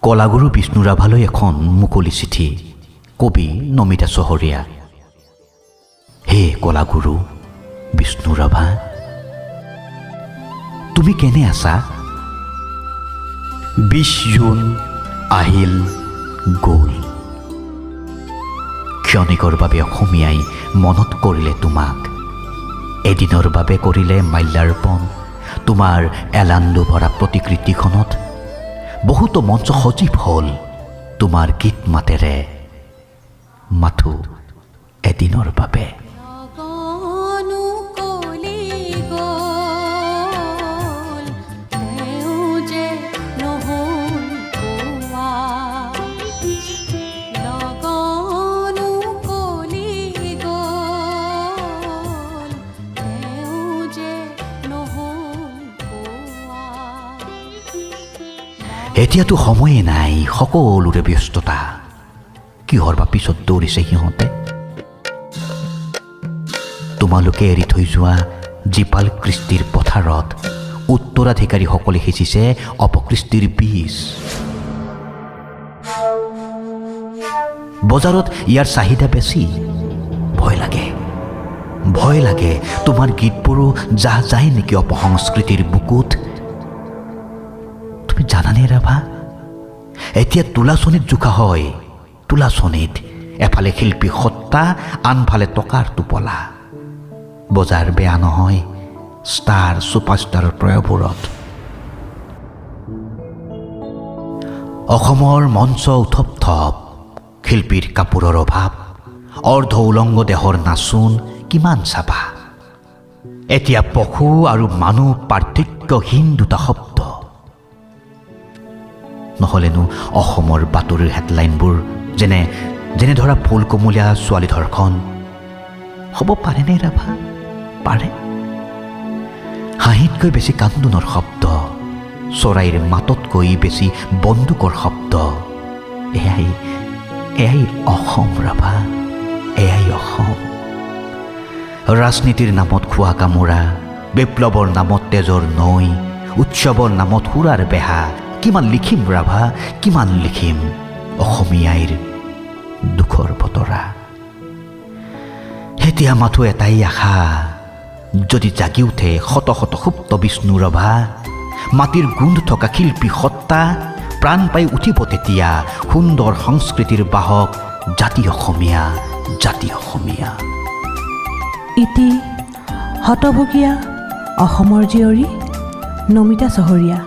কলাগুৰু বিষ্ণু ৰাভালৈ এখন মুকলি চিঠি। কবি নমিতা চহৰীয়া। হে কলাগুৰু বিষ্ণু ৰাভা, তুমি কেনে আছা? 20 জুন আহিল গ'ল, ক্ষণিকৰ বাবে অসমীয়াই মনত কৰিলে তোমাক। এদিনৰ বাবে কৰিলে মাল্যাৰ্পণ তোমাৰ এলান্ধু ভৰা প্ৰতিকৃতিখনত। বহুতো মঞ্চ সজীৱ হ'ল তোমাৰ গীত মাতেৰে, মাথো এদিনৰ বাবে। লগনো কলি গ'ল, তেওঁ যে নহ'ল পোৱা। লগনো কলি গ'ল, তেওঁ যে নহ'ল পোৱা। এতিয়াতো সময়ে নাই, সকলোৰে ব্যস্ততা। কিহৰ বা পিছত দৌৰিছে সিহঁতে? তোমালোকে এৰি থৈ যোৱা জীপাল কৃষ্টিৰ পথাৰত উত্তৰাধিকাৰীসকলে সিঁচিছে অপকৃষ্টিৰ বীজ। বজাৰত ইয়াৰ চাহিদা বেছি। ভয় লাগে, ভয় লাগে, তোমাৰ গীতবোৰো জাহ যায় নেকি অপসংস্কৃতিৰ বুকুত? তুমি জানানে ৰাভা, এতিয়া তুলাচনীত জোখা হয়। তুলাচনীত এফালে শিল্পী সত্তা, আনফালে টকাৰ টোপলা। বজাৰ বেয়া নহয় ষ্টাৰ ছুপাৰষ্টাৰৰ প্ৰয়োভৰত। অসমৰ মঞ্চ উথপথপ, শিল্পীৰ কাপোৰৰ অভাৱ, অৰ্ধ উলংগ দেহৰ নাচোন কিমান চাবা? এতিয়া পশু আৰু মানুহ পাৰ্থক্যহীন দুটা শব্দ। নহ'লেনো অসমৰ বাতৰিৰ হেডলাইনবোৰ যেনে যেনে ধৰা ফুল কোমলীয়া ছোৱালী ধৰ্ষণ হ'ব পাৰেনে ৰাভা? পাৰে। হাঁহিতকৈ বেছি কান্দোনৰ শব্দ, চৰাইৰ মাততকৈ বেছি বন্দুকৰ শব্দ। এয়াই এয়াই অসম ৰাভা, এয়াই অসম। ৰাজনীতিৰ নামত খোৱা কামোৰা, বিপ্লৱৰ নামত তেজৰ নৈ, উৎসৱৰ নামত সুৰাৰ বেহা। কিমান লিখিম ৰাভা, কিমান লিখিম অসমীয়াইৰ দুখৰ বতৰা? এতিয়া মাথো এটাই আশা, যদি জাগি উঠে শত শত সুপ্ত বিষ্ণু ৰাভা, মাটিৰ গোন্ধ থকা শিল্পী সত্তা, প্ৰাণ পাই উঠিব তেতিয়া সুন্দৰ সংস্কৃতিৰ বাহক জাতি অসমীয়া, জাতি অসমীয়া। ইতি হতভগীয়া অসমৰ জীয়ৰী নমিতা চহৰীয়া।